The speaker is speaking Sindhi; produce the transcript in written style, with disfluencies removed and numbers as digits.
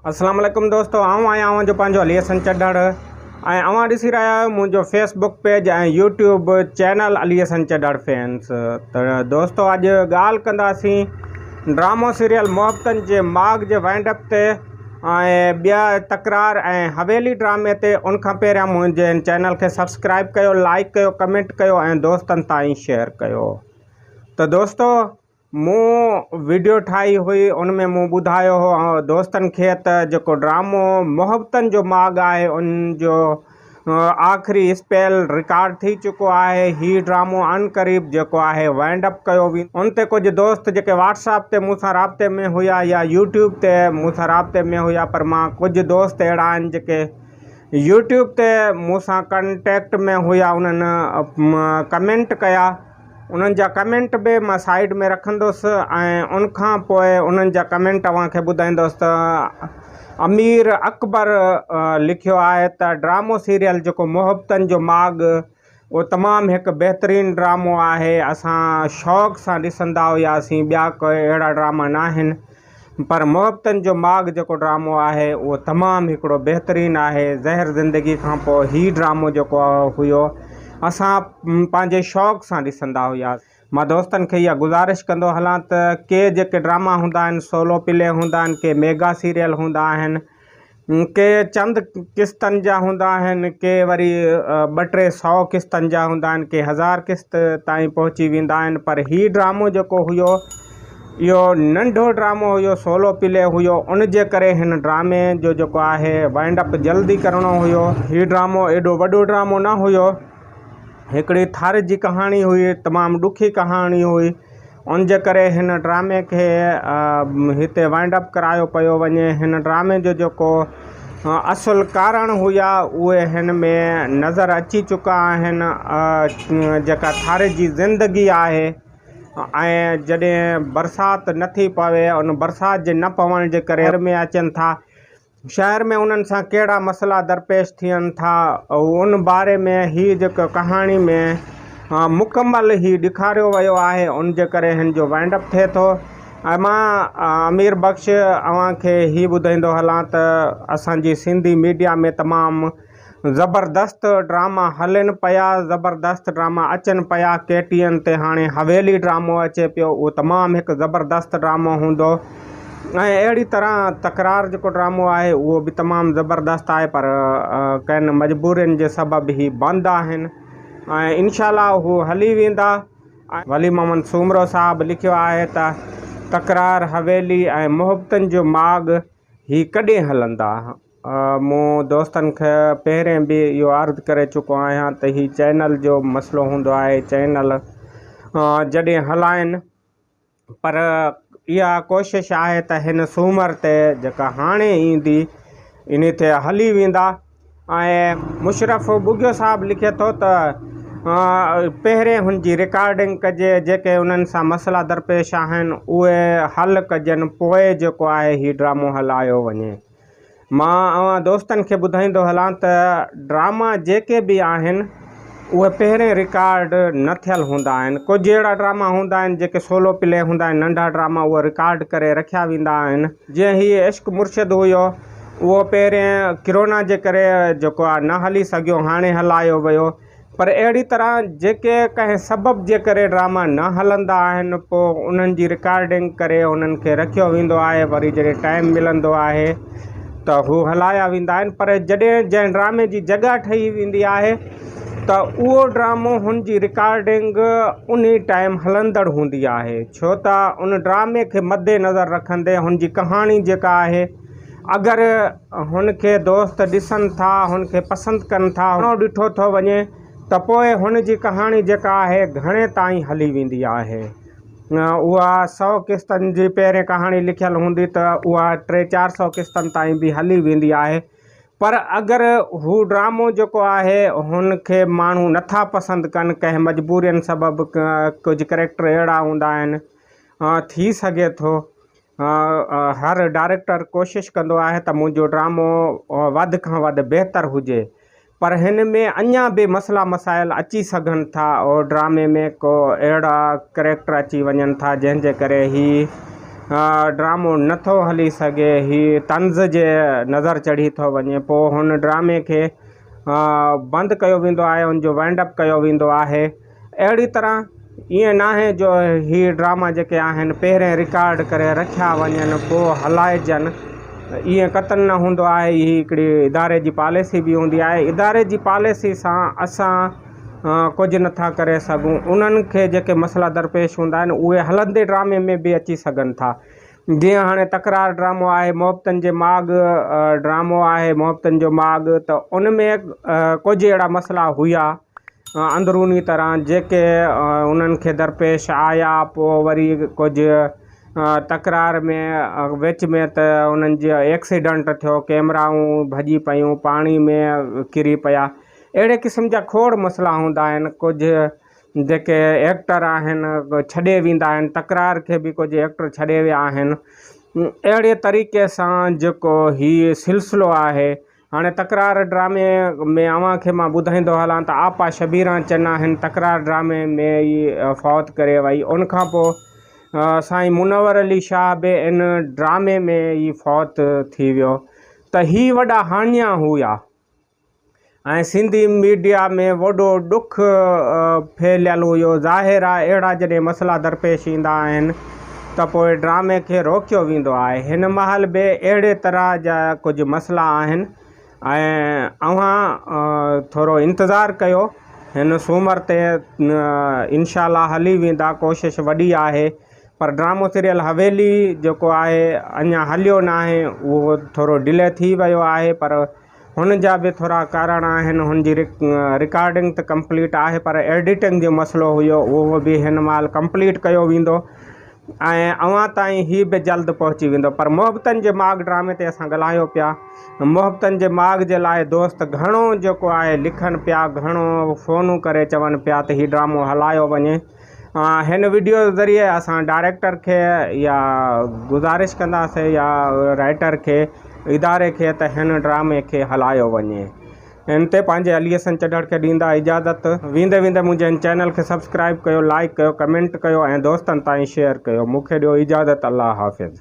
اسلام عليڪم دوستو آئون آهيان اوهان جو پنهنجو علي حسن چڍڙ ۽ اوهان ڏسي رهيا آهيو منهنجو Facebook page ۽ YouTube channel Ali Hassan Chadhar fans ته دوستو اڄ ڳالهه ڪنداسين ڊرامو سيريل محبتن جي ماڳ جي وائنڊ اپ تي ۽ ٻيا تڪرار ۽ حويلي ڊرامي تي ان کان پهريان منهنجي هن چينل کي سبسڪرائب ڪيو لائڪ ڪيو ڪمينٽ ڪيو ۽ دوستن تائين شيئر ڪيو ته دوستو مون وڊيو ٺاهي هئي ان ۾ مون ٻڌايو هو دوستن کي ته جيڪو ڊرامو محبتن جو ماڳ آهي ان جو آخري اسپيل رڪارڊ ٿي چڪو آهي هي ڊرامو عن قريب جيڪو آهي وائنڊ اپ ڪيو ويندو ان تي ڪجهه دوست جيڪي واٽس اپ تي مون سان رابطي ۾ هيا يا يوٽيوب تي مون سان رابطي ۾ هيا پر مان ڪجهه دوست اهڙا آهن جيڪي يوٽيوب تي مون سان ڪنٽيڪٽ ۾ هيا انهن ڪمينٽ ڪيا انهن جا ڪمينٽ به مان سائيڊ ۾ رکندس ۽ ان کان پوء انهن جا ڪمينٽ اوهان کي ٻڌائيندس ته امير اڪبر لکيو آهي ته ڊرامو سيريل جيڪو محبتن جو ماڳ اهو تمام هڪ بهترين ڊرامو آهي اسان شوق سان ڏسندا هياسين ٻيا ڪوئي اهڙا ڊراما ناهن پر محبتن جو ماڳ جيڪو ڊرامو آهي اهو تمام هڪڙو بهترين آهي زهر زندگي کان پوء هي ڊرامو جيڪو هيو اسان پنهنجي شوق سان ڏسندا هياسين. مان دوستن کي اها گذارش ڪندو هلان ته ڪي جيڪي ڊراما هوندا آهن سولو پلي هوندا آهن ڪي ميگا سيريل هوندا آهن ڪي چند قسطن جا هوندا آهن، ڪي وري ٻه ٽي سئو قسطن جا هوندا آهن، ڪي هزار قسط تائين پهچي ويندا آهن پر هي ڊرامو جيڪو هيو اهو ننڍو ڊرامو هيو سولو پلي هيو ان جي ڪري هن ڊرامي جو جيڪو آهي وائنڊ اپ جلدي ڪرڻو هيو. هي ڊرامو ايڏو وڏو ڊرامو نه هيو هڪڙي ٿر جي ڪهاڻي هئي تمام ڏکي ڪهاڻي هئي ان جي ڪري هن ڊرامي کي هتي وائنڊ اپ ڪرايو پيو وڃي هن ڊرامي جو جيڪو اصل ڪارڻ هيا اهي هن ۾ نظر اچي چڪا آهن جيڪا ٿر جي زندگي آهي ۽ جڏهن برسات نٿي پوي ان برسات جي نه پوڻ جي ڪري ۾ اچن ٿا شهر ۾ انهن سان ڪهڙا مسئلا درپيش ٿين ٿا ان باري ۾ هي جيڪو ڪهاڻي ۾ مڪمل هي ڏيکاريو ويو آهي ان جي ڪري هن جو وائنڊ اپ ٿئي ٿو ۽ مان امير بخش اوهان کي هي ٻڌائيندو هلان ته اسان جي سنڌي ميڊيا ۾ تمام زبردست ڊراما هلن پيا زبردست ڊراما اچن پيا ڪي ٽي اين تي هاڻي حويلي ڊرامو اچي پيو اهو تمام هڪ زبردست ڊرامو هوندو ۽ اهڙي طرح تڪرار جيڪو ڊرامو آهي اهو به تمام زبردست آهي پر ڪن مجبورين جي سبب هي بند آهن ۽ انشاء الله هو هلي ويندا. ولي محمد سومرو صاحب لکيو آهي ته تڪرار حويلي ۽ محبتن جو ماڳ هي ڪڏهن هلندا. مون دوستن کي پهرين به اهو عرض ڪري چڪو آهيان ته هي چينل جو مسئلو هوندو آهي چينل جڏهن هلائن پر اها ڪوشش آهي ته هن سومر تي جيڪا هاڻي ايندي ان تي هلي ويندا ۽ مشرف ٻگهيو صاحب لکي ٿو ته پهرين هن جي رڪارڊنگ ڪجي جيڪي انهن سان مسئلا درپيش آهن اهي حل ڪجن پوء جيڪو آهي هي ڊرامو هلايو وڃي. مان اوهان دوستن کي ٻڌائيندو هلان ته ڊراما جيڪي به آهن اهي پهرين رڪارڊ نه ٿيل هوندا آهن ڪجهه اهڙا ڊراما هوندا آهن جيڪي سولو پلي هوندا آهن ننڍا ڊراما اهي رڪارڊ ڪري رکيا ويندا آهن جيئن هي عشق مرشد هيو اهو پهرين ڪرونا جي ڪري جيڪو آهي نه هلي سگهيو هاڻي هلايو ويو پر اهڙي طرح جيڪي ڪنهن سبب جي ڪري ڊراما نه هلندا آهن پوء انهن جي رڪارڊنگ ڪري انهن کي رکيو ويندو آهي وري جڏهن ٽائيم ملندو آهي ته هو هلايا ويندا آهن پر جڏهن جنهن ڊرامي جي جڳهه ٺهي ويندي آهي ته اهو ڊرامو هن جي رڪارڊنگ انهي ٽائيم هلندڙ هوندي آهي ڇو ته ان ڊرامي کي مد نظر رکندي هن جي ڪهاڻي جيڪا آهي اگر هن کي دوست ڏسن ٿا، هن کي پسند ڪن ٿا، گهڻو ڏٺو ٿو وڃي ته پوء هن جي ڪهاڻي جيڪا آهي گهڻي تائين هلي ويندي آهي. اها سئو قسطن جي پهرين ڪهاڻي لکيل هوندي ته اها ٽي چار سئو قسطن تائين به هلي ويندي آهي پر اگر هو ڊرامو جيڪو آهي هن کي ماڻهو نٿا پسند ڪن ڪنهن مجبورين سبب ڪجهه ڪريڪٽر اهڙا هوندا آهن ٿي سگهي ٿو هر ڊائريڪٽر ڪوشش ڪندو آهي ته منهنجو ڊرامو وڌ کان وڌ بهتر هجي پر هن ۾ اڃا به مسئلا مسائل اچي سگهن ٿا او ڊرامي ۾ ڪو اهڙا ڪريڪٽر اچي وڃن ٿا جنهن جي ڪري هي ڊرامو نه ٿو هلي سگهي هي طنز جي نظر چڙهي ٿو وڃي پوء هن ڊرامي کي بند ڪيو ويندو آهي ان جو وائنڊ اپ ڪيو ويندو آهي اهڙي طرح ائين ناهي جو هي ڊراما جيڪي آهن پهرين رڪارڊ ڪري رکيا وڃن پوء هلائجن ائين قطعن نه هوندو آهي هي هڪڙي اداري جي پاليسي به هوندي آهي اداري جي پاليسي سان اسان ڪجهه نٿا ڪري سگهون انهن کي جيڪي مسئلا درپيش هوندا آهن اهي هلندي ڊرامي ۾ به اچي سگهن ٿا جيئن هاڻي تڪرار ڊرامو آهي محبتن جي ماڳ ڊرامو آهي محبتن جو ماڳ ته ان ۾ ڪجهه اهڙا مسئلا هيا اندروني طرح جيڪي انهن کي درپيش آيا پوء وري ڪجهه تڪرار ۾ وچ ۾ ته انهن جو ايڪسيڊنٽ ٿيو ڪيمرائون ڀڄي پيون پاڻي ۾ ڪري پيا اهڙي قسم جا کوڙ مسئلا هوندا آهن ڪجهه جيڪي ايڪٽر آهن ڇڏي ويندا آهن تڪرار کي به ڪجهه ايڪٽر ڇڏي ويا آهن اهڙي طريقي سان جيڪو هي سلسلو آهي هاڻي تڪرار ڊرامي ۾ اوهان کي مان ٻڌائيندو هلان ته آپا شبيران چنا هن تڪرار ڊرامي ۾ ئي فوت ڪري وئي ان کان پوء سائين منور علي شاهه به ان ڊرامي ۾ ئي فوت ٿي ويو ته هي وڏا هاڃا هيا ۽ سنڌي ميڊيا ۾ وڏو ڏک ڦهليل هيو. ظاهر آهي اهڙا جڏهن مسئلا درپيش ايندا آهن ته پوء ڊرامي کي روڪيو ويندو آهي. هن مهل به اهڙي طرح جا ڪجهه مسئلا آهن ۽ اوهان ٿورو انتظار ڪيو هن سومر تي انشاء الله هلي ويندا ڪوشش وڏي آهي پر ڊرامو سيريل حويلي جيڪو آهي اڃا هليو ناهي اهو ٿورو ڊلي ٿي ويو آهي پر هن جا به ٿورا ڪارڻ آهن هن جي رڪارڊنگ ته ڪمپليٽ آهي پر ايڊيٽنگ جو مسئلو هيو اهو به هن مهل ڪمپليٽ ڪيو ويندو ۽ اوهان تائين هي به جلد پهچي ويندو پر محبتن جي ماڳ ڊرامي تي اسان ڳالهايو پيا محبتن جي ماڳ جي لاء دوست گهڻو جيڪو آهي لکن پيا گهڻو فونون ڪري چون پيا ته هي ڊرامو هلايو وڃي هن وڊيو ذريعي اسان ڊائريڪٽر کي يا گذارش ڪنداسين يا رائيٽر کي اداري کي ته هن ڊرامي کي هلايو وڃي ان تي پنهنجي علي حسن چڍڙ کي ڏيندا اجازت ويندي ويندي منهنجي هن چينل کي سبسڪرائب ڪيو لائيڪ ڪيو ڪمينٽ ڪيو ۽ دوستن تائين شيئر ڪيو مون کي ڏيو اجازت الله حافظ.